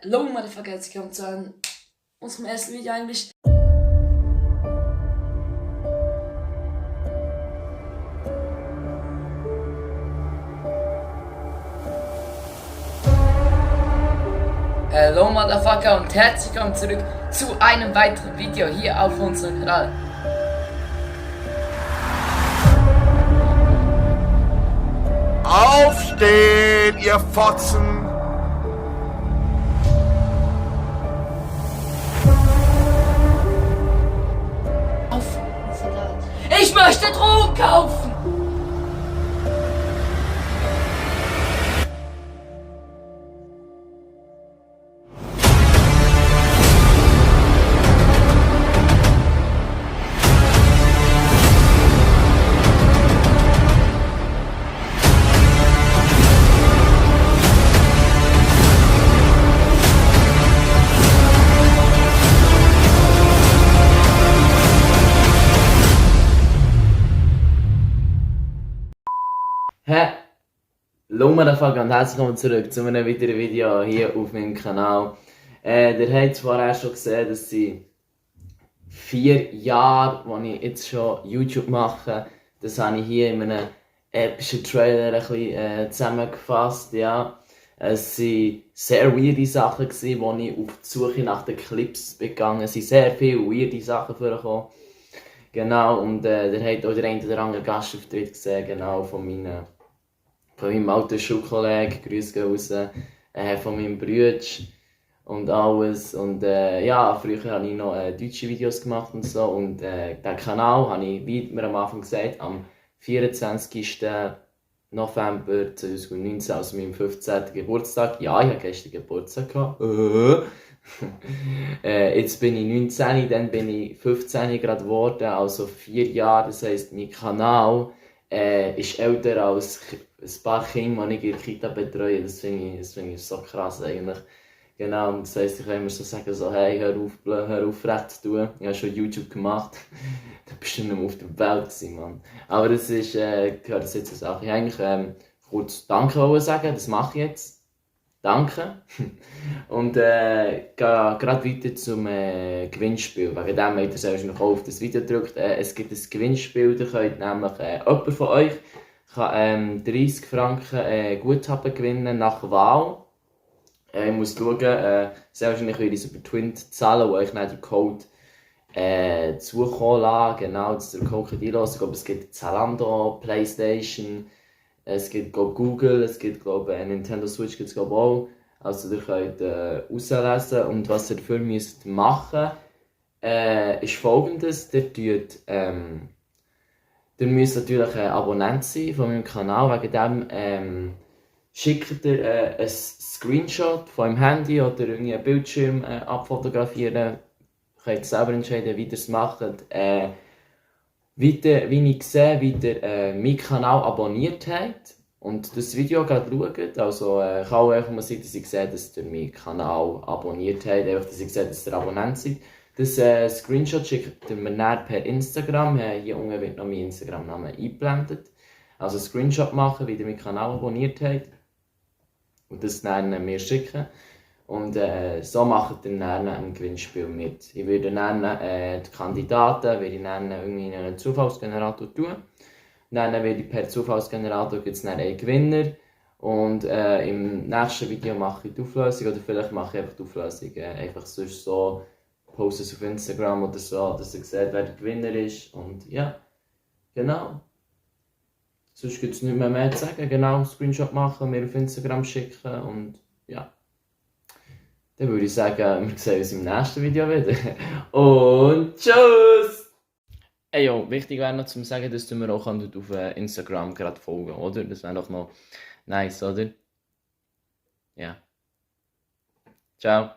Hallo Motherfucker, herzlich willkommen zu unserem ersten Video eigentlich. Hallo Motherfucker und herzlich willkommen zurück zu einem weiteren Video hier auf unserem Kanal. Aufstehen, ihr Fotzen! Ich möchte Drogen kaufen! Hallo Motherfucker und herzlich willkommen zurück zu einem weiteren Video hier auf meinem Kanal. Ihr habt vorher schon gesehen, dass sie 4 Jahre, wo ich jetzt schon YouTube mache, das habe ich hier in einem epischen Trailer ein bisschen zusammengefasst. Ja. Es waren sehr weirde Sachen, wo ich auf die Suche nach den Clips begangen. Es sind sehr viele weirde Sachen vorgekommen. Genau, und ihr habt auch den einen oder anderen Gastauftritt gesehen, genau, von meinem alten Schulkollegen, Grüße gehen raus, von meinem Bruder und alles. Und ja, früher habe ich noch deutsche Videos gemacht und so. Und den Kanal habe ich, wie mir am Anfang gesagt, am 24. November 2019, also meinem 15. Geburtstag. Ja, ich hatte gestern Geburtstag gehabt. Jetzt bin ich 19, dann bin ich 15 gerade geworden, also 4 Jahre. Das heisst, mein Kanal ist älter als ein paar Kinder, die ich in der Kita betreue. Das finde ich so krass eigentlich. Genau, und das heisst, ich kann immer so sagen, so, hey, hör auf recht zu tun. Ich habe schon YouTube gemacht. Da bist du nicht mehr auf der Welt gewesen, Mann. Aber das ist, gehört das jetzt zur Sache. Ich wollte eigentlich kurz Danke sagen, das mache ich jetzt. Danke. Und gehe gerade weiter zum Gewinnspiel. Wegen dem habt ihr selbst noch auf das Video gedrückt. Es gibt ein Gewinnspiel, da könnt nämlich jemand von euch kann, 30 Franken Guthaben gewinnen nach Wahl. Ich muss schauen, sehr wahrscheinlich würde ich es über Twint zahlen, wo ich dann den Code zukommen lasse. Genau, dass der Code einlösen. Ich glaube, es gibt Zalando, Playstation, es gibt Google, es gibt Nintendo Switch gibt's, auch. Also ihr könnt auslesen. Und was ihr dafür müsst machen ist folgendes. Ihr müsst natürlich Abonnent sein von meinem Kanal. Wegen dem schickt ihr ein Screenshot von eurem Handy oder einen Bildschirm abfotografieren. Könnt ihr selber entscheiden, wie ihr es macht. Wie ich sehe, wie ihr meinen Kanal abonniert habt und das Video gerade schaut. Also kann auch einfach mal sein, dass ich sehe, dass ihr meinen Kanal abonniert habt. Einfach, dass ich sehe, dass ihr Abonnent seid. Das Screenshot schickt ihr mir dann per Instagram. Hier unten wird noch mein Instagram-Name eingeblendet. Also Screenshot machen, wie ihr meinen Kanal abonniert habt. Und das dann mir schicken. Und so macht ihr dann ein Gewinnspiel mit. Ich würde dann die Kandidaten würde ich dann irgendwie in einen Zufallsgenerator tun. Dann werde ich per Zufallsgenerator gibt es dann einen Gewinner. Und im nächsten Video mache ich die Auflösung. Oder vielleicht mache ich einfach die Auflösung einfach sonst so. Poste es auf Instagram oder so, dass ihr seht, wer der Gewinner ist. Und ja, genau. Sonst gibt es nicht mehr zu sagen. Genau, Screenshot machen, mir auf Instagram schicken und ja. Dann würde ich sagen, wir sehen uns im nächsten Video wieder. Und tschüss! Ey, jo, wichtig wäre noch zu sagen, dass du mir auch auf Instagram gerade folgen, oder? Das wäre doch noch nice, oder? Ja. Ciao.